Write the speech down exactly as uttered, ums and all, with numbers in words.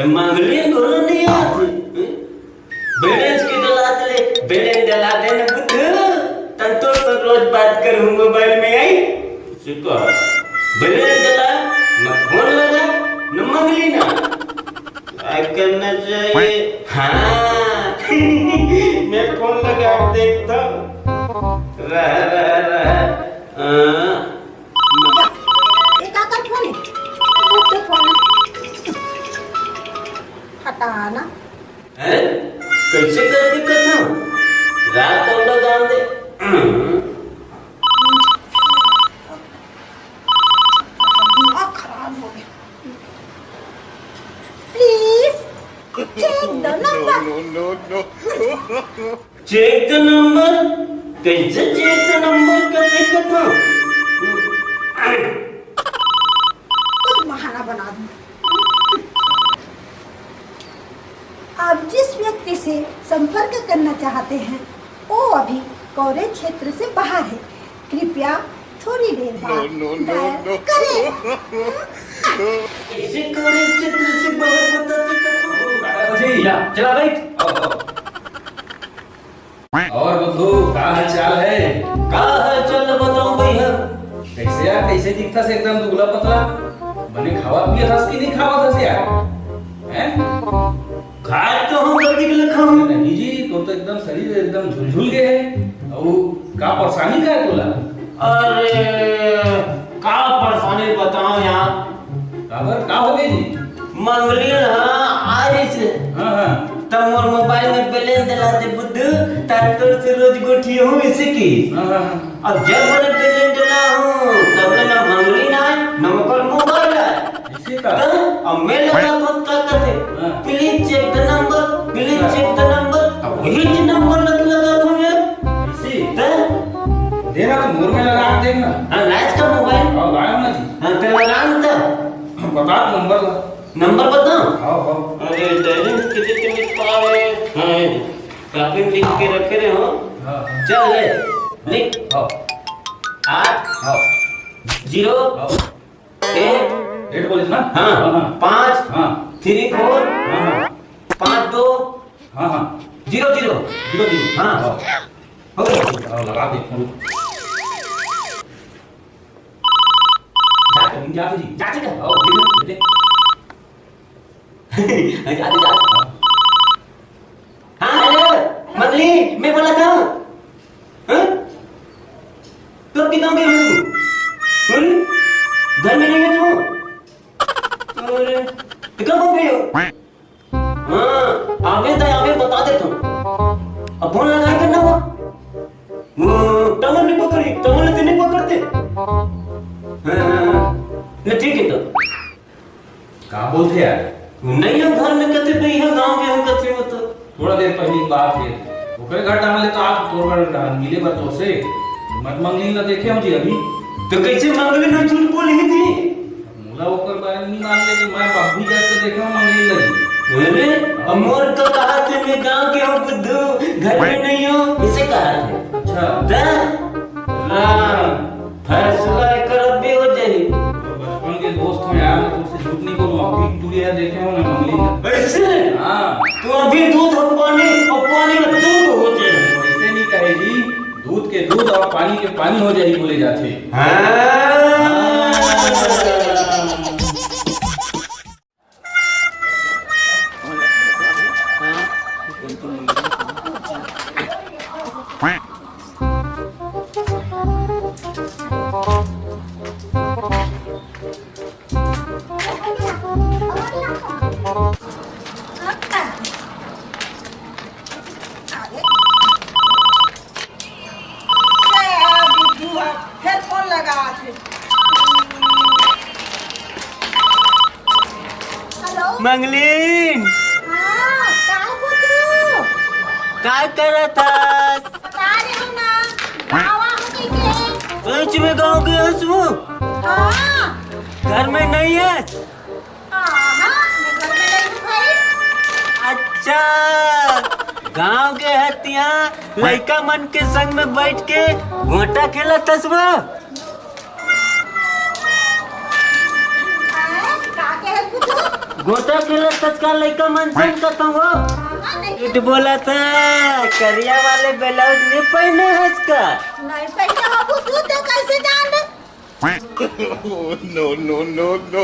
मंगली कोनो नहीं आती। बैलेंस के डलात ले, बैलेंस डला दे न बुद्धू। तन तो सब रोज बात करूँ मोबाइल में आई। सुको, बैलेंस डला, न फोन लगा, न मंगली ना। क्या करना चाहिए? हाँ, मैं फोन लगा के देखता हूँ। रह, रह, रह। हाँ। ये का कर फोन है? बुद्धू फोन है। हटाना। हैं? कैसे कर दिक्कत हो? रात हम लोग आंदे। दिमाग खराब हो गया। Please check the number. Check the number? कैसे check the number कर दिक्कत हो? खुद बहाना बना दूं। आप जिस व्यक्ति से संपर्क करना चाहते हैं, वो अभी कवरेज क्षेत्र से बाहर है। कृपया थोड़ी देर बाद डायल करें। इसे कवरेज क्षेत्र से बाहर बताते कथों। जी, या, चला भाई। और बंधु, का हाल चाल है? का हाल चाल ल बताऊं भैया? कैसे यार, कैसे दिखता से एकदम दुबला पतला? बने खावत पियत हस कि नहीं खावत हस यार? हैं? खात तो हूँ, गलती के लिए खाऊं। नहीं जी, तो, तो एकदम शरीर एकदम झुलझुल गए है। और का परेशानी का है तोला? अरे, का परेशानी बताओ यार? काबर, का हो गई जी? मंगली ना आ रही से। हाँ, हाँ। तब मोर मोबाइल में बैलेंस डला दे बुद्धू, तब तोर से रोज गोठी हूँ इसे की। हाँ, हाँ, हाँ। अब जब मैंने बैलेंस डला हूँ, तब ना मंगली ना आए, ना मोर मोबाइल आए। इसे का? तब अब मैं लगा तो का कहते? हाँ। Please check the number, please check the number। अब वही नंबर लग लगा था यार। इसे? तब? देना तो मोर में लगा के देखना। हाँ, लाइट का मोबाइल। हाँ, लाया ना जी। हाँ, तो लगा ना तो। बता नंबर ला। नंबर बताओ? हाँ, हाँ। अरे, डायरी में कितने कितने पावे? हाँ, ये कॉपी में लिख के रखे रहे हो? हाँ, हाँ। चल ले, लिख। हाँ। आठ, हाँ। जीरो, हाँ। एट। एट बोले ना? हाँ। हाँ, हाँ। पाँच, हाँ। थ्री फोर, हाँ, हाँ। पाँच दो, हाँ, हाँ। Zero zero. Zero zero. हाँ। हाँ। हो गया। हाँ, लगा दे फोन। जा, जा, जा, जा, जा। आओ, दे दे, दे दे। जा, जा, जा। हाँ, हेलो, मंगली, मैं बोला था। हाँ? तो कितना गई हो तू? बोल, घर में नहीं है तू? अरे, तो कब हो गई हो? हाँ, आगे तो आगे बता दे तू। अब फोन लगाए करना वो। वो टावर नहीं पकड़ी, टावर तो नहीं पकड़ते। हाँ, नहीं, ठीक है तो। का बोलते यार? नहीं, हम घर में कथे पे, यहाँ गाँव में हम कथे हो तो। थोड़ा देर पहले की बात है, ओकरे घर डाल ले तो आप तोर घर डाल मिले बर तो से। मत मंगली ना देखे हो जी अभी। तो कैसे मंगली ना झूठ बोल ही थी? मोला ओकर बारे में नहीं मालूम, लेकिन मैं अभी जाके देखे हूँ मंगली लगी। अरे, अब मोर तो कहा थे मैं गाँव के हूँ बुद्धू, घर में नहीं हूँ, इसे कहा थे। अच्छा। दा? राम, फैसला कर अब भी हो जाही। तो बचपन के दोस्त हो यार, मैं तुमसे झूठ नहीं बोलूँ, अभी तू ये देखे हो ना मंगली लगी। ऐसे? हाँ। तो अभी दूध और पानी, और पानी में दूध हो जाए। ऐसे नहीं कहे जी, दूध के दूध और पानी के पानी हो जाही बोले जाथे। हाँ। हेलो। मंगलीन। हाँ, का हो तू? का करत हस? बता रहे हो ना, गाँव आ हो कहीं के। सच में गाँव के हस वो? हाँ। घर में नहीं है? हाँ, हाँ, मैं घर में नहीं हूँ भाई। अच्छा, गाँव के हतिया लइका मन के संग में बैठ के गोटा खेलत हस वो? हाँ, का कहे तू? गोटा खेलत ततका लइका मन सन कथंव वो। झूठ बोलत हे, करिया वाले ब्लाउज नइ पहिने हस का? नइ पहिने हबू तू, ते कइसे जान? No, no, no, no.